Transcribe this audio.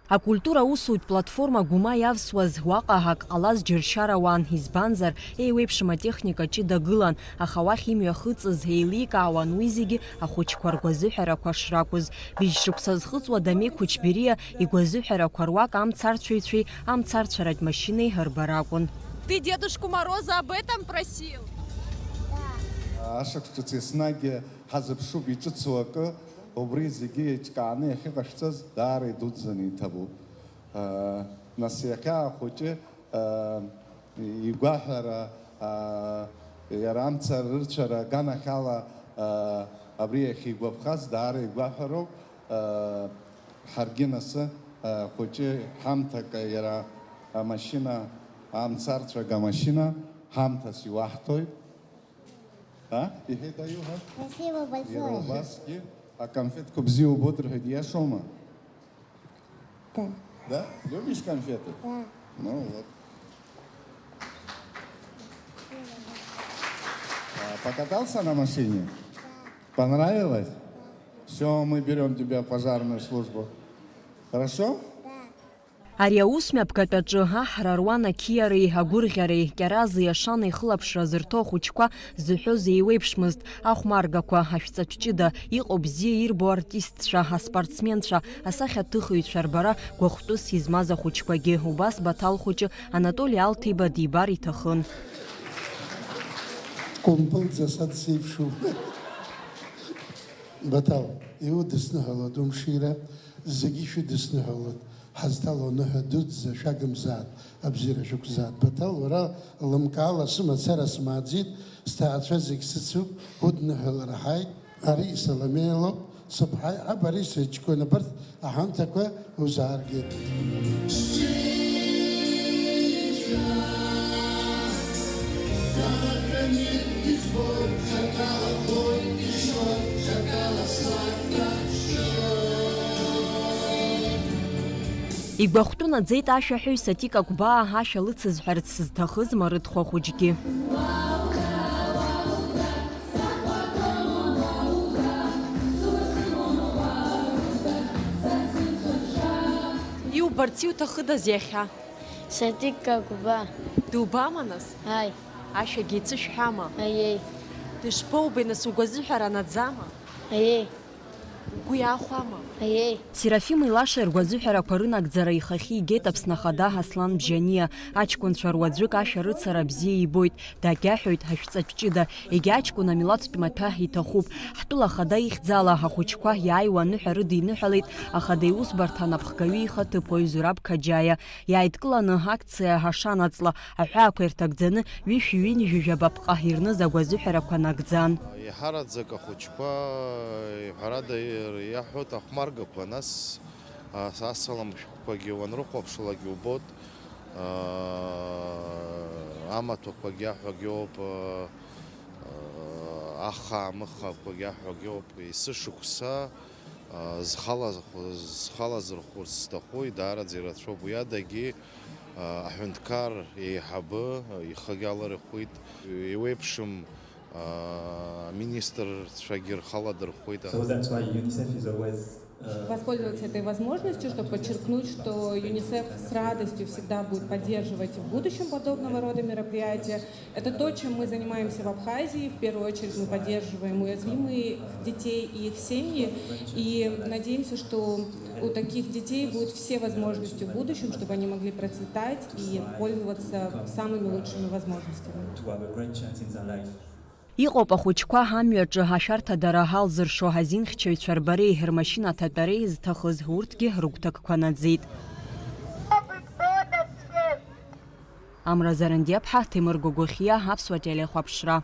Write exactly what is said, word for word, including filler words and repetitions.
Акультура аусутә платформа Гәыма иавсуаз уаҟа ак ҟалаз џьыршьар ауан, избанзар, еиуеиԥшым атехника ҷыда гылан, аха уахь имҩахыҵыз еиликаауан уи зегьы ахәыҷқәа ргәазыҳәарақәа шракәыз. Быжь шықәса зхыҵуа Дамеи Қәычбериа игәазыҳәарақәа руак амцарцәаҩцәеи амцарцәаратә машьынеи рбара акәын. Ты Дедушку Мороза об этом просил? Ашықәс ҿыц еснагь ҳазыԥшуп иҿыцу акы, убри зегьы еиҿкааны иахьыҟашәҵаз даара идуӡӡаны иҭабуп. Нас иахьа ахәыҷы игәаҳәара, иара амца рырцәара аганахьала абри иахьигәаԥхаз даара игәаҳәароуп. Ҳаргьы нас, хәыҷы ҳамҭак иара амашьына, амцарцәага амашьына ҳамҭас иуаҳҭоит. А? Иҳәеит аиуҳәа? Спасибо большое. Иара убасгьы аконфетқәа бзиа убоит рҳәеит, ииашоума? Да. Да? Любишь конфеты? Да. Ну вот. А, покатался на машине? Да. Понравилось? Да. Всё, мы берём тебя в пожарную службу. Хорошо? Да. Ари аусмҩаԥгатә аҿы аҳра руан ақьиареи агәырӷьареи, Кьарази Ашанеи хылаԥшра зырҭо ахәыҷқәа зыҳәоз еиуеиԥшмызт, ахәмаргақәа, ашәҵатә ҷыда, иҟоу бзиа ирбо артистцәа, аспортсменцәа, асахьаҭыхыҩцәа рбара гәахәтәыс измаз ахәыҷқәагьы. Убас Баҭал хәыҷы Анатоли Алҭиба дибар иҭахын. Кәымпыл ӡаса дзеиԥшу. Баҭал, иудысныҳәалоит умшира, зегьы шәыдысныҳәалоит. Ҳазҭало аныҳәа дуӡӡа шәагымзаат, абзиара шәықәзаат. Баҭал, уара лымкаала сымацара смааӡеит, сҭаацәа зегь сыцуп, удныҳәалара ҳаит. Ари Саломеа лоуп, сыԥҳаи абари сыҷкәын, абарҭ аҳамҭақәа узааргеит. Игәахәтәы наӡеит ашәаҳәаҩ Сатик Агәбаа ашәа лыцызҳәарц зҭахыз марыҭхәа хәыҷгьы. Иубарц иуҭахыдаз иахьа? Сатик Агәба. Дубама нас? Аи. Ашәагьы еицышәҳәама? Аиеи. Дышԥоубеи нас, угәазыҳәара наӡама? Аиеи. Угәы иаахәама? Аиеи. Серафим Илаша иргәазыҳәарақәа рынагӡара ихахьы игеит Аԥсны Ахада Аслан Бжьаниа. Аҷкәынцәа руаӡәык ашәарыцара бзиа ибоит, дагьаҳәоит ашәҵатә ҷыда. Егьи аҷкәын амилаҭтә маҭәа иҭахуп. Ҳтәыла Ахада ихьӡала ахәыҷқәа иааиуа аныҳәа рыдиныҳәалеит Ахада иусбарҭа анапхгаҩы ихаҭыԥуаҩ Зураб Қаџьаиа. Иааидкыланы акциа ашанаҵла аҳәаақәа ирҭагӡаны ҩышәи ҩынҩажәи жәаба пҟа ирныз агәазыҳәарақәа нагӡан. Еиҳараӡак ахәыҷқәа, ҳәарада, иаҳәоит ахәмаргақәа, нас, ас-, асалам шәҟәқәагьы уанрыхәаԥшлак иубоит, аа, амаҭәақәагьы аҳәагьоуп, аа, ахаа-мыхаақәагьы аҳәагьоуп, есышықәса, аа, зхала-, зхалазырхәырц сҭахуи, даараӡа ирацәоуп уи адагьы, аа, аҳәынҭқар еиҳабы ихагьы аларыхәит, еиуеиԥшым аа, аминистрцәагьы рхаладырхәуеит. So that's why UNICEF is always, uh, Воспользоваться этой возможностью, чтобы подчеркнуть, что ЮНИСЕФ с радостью всегда будет поддерживать в будущем подобного рода мероприятия. Это то, чем мы занимаемся в Абхазии. В первую очередь мы поддерживаем уязвимых детей и их семьи. И надеемся, что у таких детей будут все возможности в будущем, чтобы они могли процветать и пользоваться самыми лучшими возможностями. To have a great chance in their life. Иҟоуп ахәыҷқәа амҩаҿы ашәарҭадара алзыршо азинхьчаҩцәа рбареи рмашьына аҭатәареи зҭахыз, урҭгьы рыгәҭакқәа наӡеит. Амра Зарандиаԥҳа, Ҭемыр Гогохиа, Аԥсуа телехәаԥшра.